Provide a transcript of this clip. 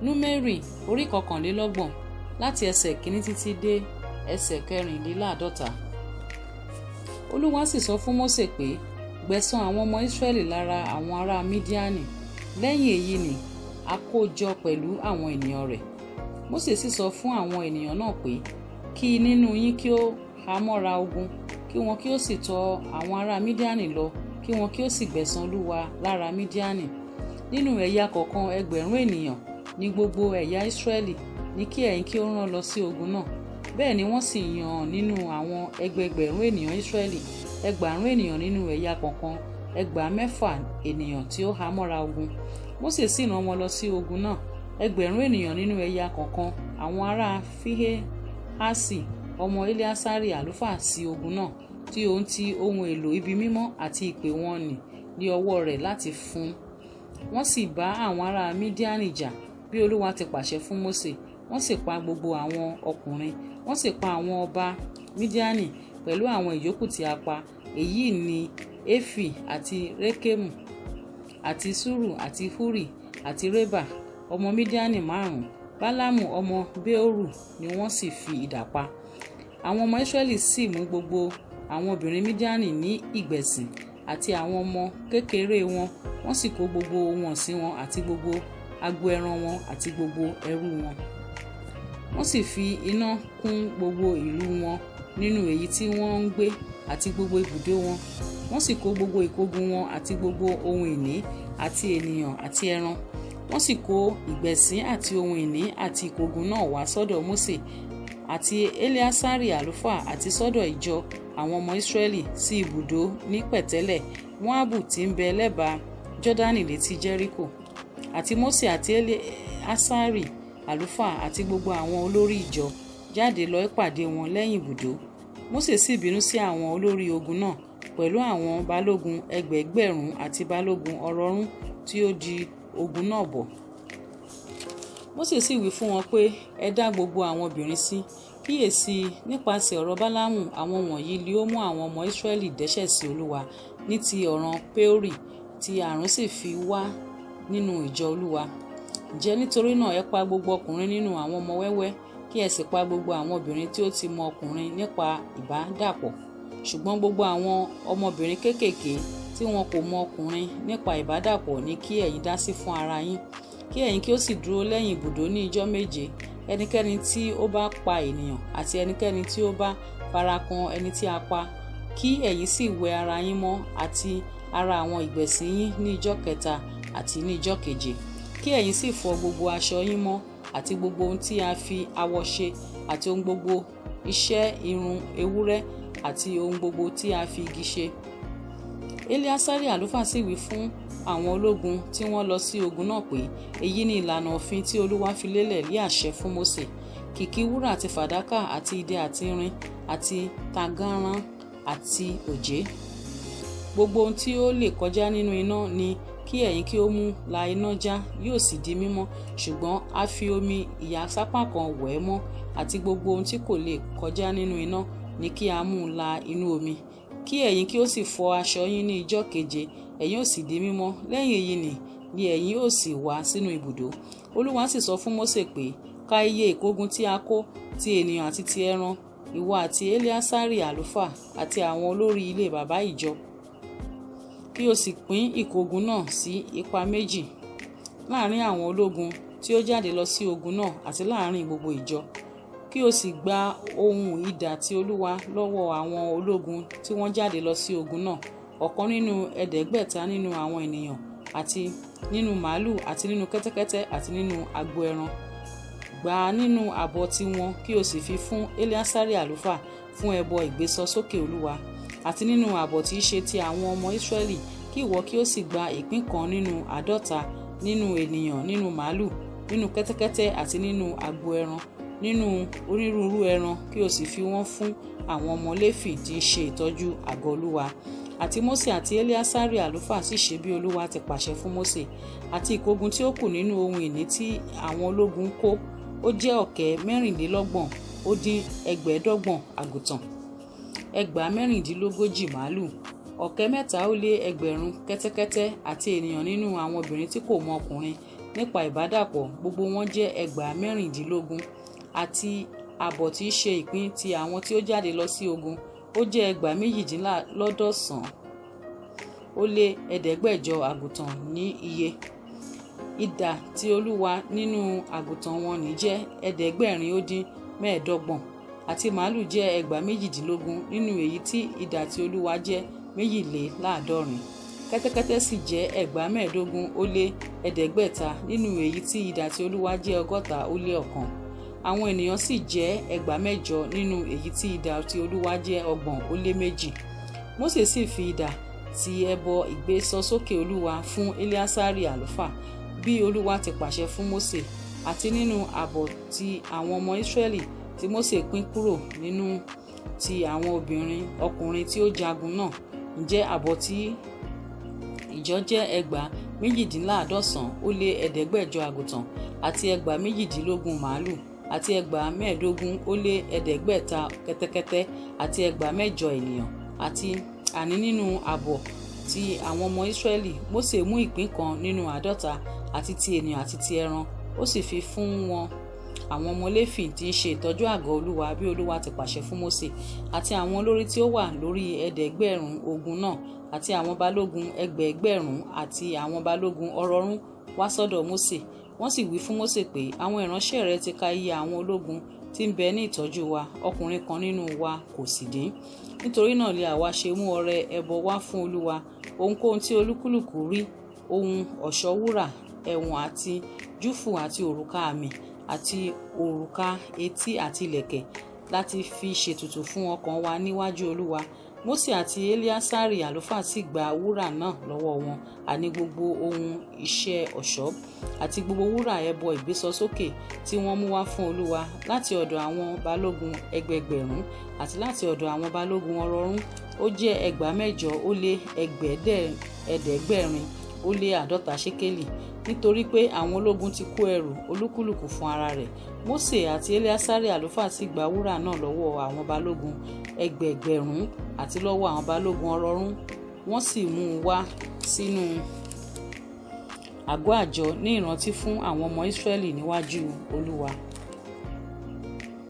Númérì orí 21 láti ẹsẹ̀ kìíní títí dé ẹsẹ̀ 54. Olúwa sì sọ fún Mósè pé, gbẹ̀san àwọn ọmọ Ísírẹ́lì lára àwọn ará Mídíánì. Lẹ́yìn èyí ni a kó jọ pẹ̀lú àwọn ènìyàn rẹ̀. Mósè sì sọ fún àwọn ènìyàn náà pé, kí nínú yín kí ó há mọ́ra ogun, kí wọn kí ó sì tọ àwọn ará Mídíánì lọ, kí wọn kí ó sì gbẹ̀san Olúwa lára Mídíánì. Nínú ẹ̀yà kọ̀ọ̀kan 2,000 ènìyàn ní gbogbo ẹ̀yà Ísírẹ́lì ní kí ẹ̀yin kí ó rán lọ sí ogun náà. Bẹ́ẹ̀ ni wọ́n sì yàn nínú àwọn ẹgbẹẹgbẹ̀rún ènìyàn Ísírẹ́lì, 2,000 ènìyàn nínú ẹ̀yà kọ̀ọ̀kan, 6,000 ènìyàn tí ó há mọ́ra ogun. Mósè sì rán wọn lọ sí ogun náà, 2,000 ènìyàn nínú ẹ̀yà kọ̀ọ̀kan àwọn ará Fínéhásì ọmọ Eleasari àlùfáà sí ogun náà, tí òun ti ohun èlò ibi mímọ́ àti ìpè wọn nì ní ọwọ́ rẹ̀ láti fún. Wọ́n sì bá àwọn ará Mídíánì jà bí Olúwa ti pàṣẹ fún Mósè. Wọ́n sì pa gbogbo àwọn ọkùnrin, wọ́n sì pa àwọn ọba Mídíánì pẹ̀lú àwọn ìyókù tí a pa. Èyí ni Éfì àti Rékémù àti Suru àti Huri àti Reba, ọmọ Mídíánì 5. Bálámù ọmọ Beoru ni wọ́n sì fi idà pa. Àwọn ọmọ Ísírẹ́lì sì mú gbogbo àwọn obìnrin Mídíánì ní ìgbẹ̀sìn àti àwọn ọmọ kékeré wọn, wọ́n sì kó gbogbo ohun ọ̀sìn wọn àti gbogbo agbo ẹran wọn àti gbogbo ẹrú wọn. Wọ́n sì fi iná kún gbogbo ìlú wọn nínú èyí tí wọ́n ń gbé àti gbogbo ibùdó wọn. Wọ́n sì kó gbogbo ìkógun wọn àti gbogbo ohun ìní àti ènìyàn àti ẹran. Wọ́n sì kó ìgbẹ̀sìn àti ohun ìní àti ìkógun náà wá sọ́dọ̀ Mósè àti Eleasari àlùfáà àti sọ́dọ̀ ìjọ àwọn ọmọ Ísírẹ́lì sí ibùdó ní pẹ̀tẹ́lẹ̀ Móábù tí ń bẹ lẹ́bàá Jọ́dánì létí Jẹ́ríkò. Àti Mósè àti Eleasari àlùfáà àti gbogbo àwọn olórí ìjọ jáde lọ ìpàdé wọn lẹ́yìn ibùdó. Mósè sì bínú sí àwọn olórí ogun náà pẹ̀lú àwọn balógun ẹgbẹẹgbẹ̀rún àti balógun ọ̀rọ̀ọ̀rún tí ó di ogun náà bọ̀. Mósè sì wí fún wọn pé, ẹ dá gbogbo àwọn obìnrin sí. Kíyèsí, nípasẹ̀ ọ̀rọ̀ Bálámù àwọn wọ̀nyí li ó mú àwọn ọmọ Ísírẹ́lì dẹ́ṣẹ̀ sí Olúwa ní ti ọ̀ràn Peori, tí ààrùn sì fi wà nínú ìjọ Olúwa. Ǹjẹ́ nítorí náà ẹ pa gbogbo ọkùnrin nínú àwọn ọmọ wẹ́wẹ́, kí ẹ sì pa gbogbo àwọn obìnrin tí ó ti mọ ọkùnrin nípa ìbádàpọ̀. Ṣùgbọ́n gbogbo àwọn ọmọbìnrin kéékèèké tí wọn kò mọ ọkùnrin nípa ìbádàpọ̀ ní kí ẹ̀yin dá sí fún ara yín. Kí ẹ̀yin kí ó sì dúró lẹ́yìn ibùdó ní ijọ́ méje. Ẹnikẹ́ni tí ó bá pa ènìyàn àti ẹnikẹ́ni tí ó bá farakan ẹni tí a pa, kí ẹ̀yin sì wẹ ara yín mọ́ àti ara àwọn ìgbẹ̀sìn yín ní ijọ́ kẹta àti ní ijọ́ keje. Kí ẹ̀yin sì fọ gbogbo aṣọ yín mọ́ àti gbogbo ohun tí a fi awọ ṣe àti ohun gbogbo iṣẹ́ irun ewúrẹ́ àti ohun gbogbo tí a fi igi ṣe. Eleasari àlùfáà sì wí fún àwọn ológun tí wọ́n lọ sí ogun náà pé, èyí ni ìlànà òfin tí Olúwa fi lélẹ̀ lé àṣẹ fún Mósè. Kìkì wúrà àti fàdákà àti idẹ àti irin àti tànganran àti òjé. Gbogbo ohun tí ó lè kọjá nínú iná ni kí ẹ̀yin kí ó mú la iná já, yóò sì di mímọ́, ṣùgbọ́n a fi omi ìyásápá kan wẹ̀ ẹ́ mọ́, àti gbogbo ohun tí kò lè kọjá nínú iná ni kí a mú la inú omi. Kí ẹ̀yin kí ó sì fọ aṣọ yín ní ijọ́ keje, ẹ̀yin ó sì di mímọ́. Lẹ́yìn èyí ni ẹ̀yin ó sì wá sínú ibùdó. Olúwa sì sọ fún Mósè pé, ka iye ìkógun tí a kó, ti ènìyàn àti ti ẹran, ìwọ àti Eleasari àlùfáà àti àwọn olórí ilé baba ìjọ. Kí o sì pín ìkógun náà sí ipa méjì láàrin àwọn ológun tí ó jáde lọ sí ogun náà àti láàrin gbogbo ìjọ. Kí o sì gba ohun idà ti Olúwa lọ́wọ́ àwọn ológun tí wọ́n jáde lọ sí ogun náà, ọ̀kan nínú 500 nínú àwọn ènìyàn àti nínú màlúù àti nínú kẹ́tẹ́kẹ́tẹ́ àti nínú agbo ẹran. Gbà á nínú àbọ̀ tiwọn kí o sì fi fún Eleasari àlùfáà fún ẹbọ ìgbésọsókè Olúwa, àti nínú àbọ̀ tí í ṣe ti àwọn ọmọ Ísírẹ́lì, kí ìwọ kí ó sì gba ìpín kan nínú 50 nínú ènìyàn, nínú màlúù, nínú kẹ́tẹ́kẹ́tẹ́ àti nínú agbo ẹran, nínú onírúurú ẹran, kí o sì fi wọ́n fún àwọn ọmọ Léfì tí ń ṣe ìtọ́jú àgọ́ Olúwa. Àti Mósè àti Eleasari àlùfáà sì ṣe bí Olúwa ti pàṣẹ fún Mósè. Àti ìkógun tí ó kù nínú ohun ìní tí àwọn ológun kó, ó jẹ́ 2,026 àgùntàn, 46,000 màlúù, 3,000 kẹ́tẹ́kẹ́tẹ́ àti ènìyàn nínú àwọn obìnrin tí kò mọ ọkùnrin Nípa ìbádàpọ̀, gbogbo wọn jẹ́ 2,016. Àti ààbọ̀ tí í ṣe ìpín ti àwọn tí ó jáde lọ sí ogun, ó jẹ́ 2,897 àgùntàn ní iye. Idà ti Olúwa nínú àgùntàn wọ̀n-ọn-nì jẹ́ 725, àti màlúù jẹ́ 18,000, nínú èyí tí idà ti Olúwa jẹ́ 72. Kẹ́tẹ́kẹ́tẹ́ sì jẹ́ 2,505, nínú èyí tí idà ti Olúwa jẹ́ 61. Àwọn ènìyàn sì jẹ́ 8,000, nínú èyí tí idà ti Olúwa jẹ́ 32. Mósè sì fi idà ti ẹbọ ìgbésọsókè Olúwa fún Eleasari àlùfáà, bí Olúwa ti pàṣẹ fún Mósè. Àti nínú ààbọ̀ ti àwọn ọmọ Ísírẹ́lì tí Mósè pín kúrò nínú ti àwọn obìnrin ọkùnrin tí ó jagun náà, ǹjẹ́ ààbọ̀ tí ìjọ jẹ́ 2,897 àgùntàn, àti 18,000 màlúù, àti 2,505 kẹ́tẹ́kẹ́tẹ́, àti 8,000 ènìyàn. Àti àní nínú ààbọ̀ ti àwọn ọmọ Ísírẹ́lì, Mósè mú ìpín kan nínú 50, àti ti ènìyàn àti ti ẹran, ó sì fi fún wọn àwọn ọmọ Léfì tí ń ṣe ìtọ́jú àgọ́ Olúwa, bí Olúwa ti pàṣẹ fún Mósè. Àti àwọn olórí tí ó wà lórí ẹ̀ẹ́dẹ́gbẹ̀rún ogun náà, àti àwọn balógun ẹgbẹẹgbẹ̀rún, àti àwọn balógun ọrọ̀ọ̀rún wá sọ́dọ̀ Mósè. Wọ́n sì wí fún Mósè pé, àwọn ìránṣẹ́ rẹ ti ka iye àwọn ológun tí ń bẹ ní ìtọ́jú wa, ọkùnrin kan nínú wa kò sì dín. Nítorí náà li àwa ṣe mú ọrẹ ẹbọ wá fún Olúwa, ohunkóhun tí olúkúlùkù rí, ohun ọ̀ṣọ́ wúrà, ẹ̀wọ̀n àti júfù àti òrùka àmì àti òrùka etí àti ìlẹ̀kẹ̀, láti fi ṣètùtù fún ọkàn wa níwájú Olúwa. Mósè àti Eleasari àlùfáà sì gba wúrà náà lọ́wọ́ wọn, àní gbogbo ohun iṣẹ́ ọ̀ṣọ́ àti gbogbo wúrà ẹbọ ìgbésọsókè tí wọ́n mú wá fún Olúwa láti ọ̀dọ̀ àwọn balógun ẹgbẹẹgbẹ̀rún àti láti ọ̀dọ̀ àwọn balógun ọrọ̀ọ̀rún, ó jẹ́ 8,850 ṣékélì, nítorí pé àwọn ológun ti kó ẹrù, olúkúlùkù fún ara rẹ̀. Mósè àti Eleasari àlùfáà sì gba wúrà náà lọ́wọ́ àwọn balógun ẹgbẹẹgbẹ̀rún àti lọ́wọ́ àwọn balógun ọrọ̀ọ̀rún, wọ́n sì mú un wá sínú àgọ́ àjọ ní ìrántí fún àwọn ọmọ Ísírẹ́lì níwájú Olúwa.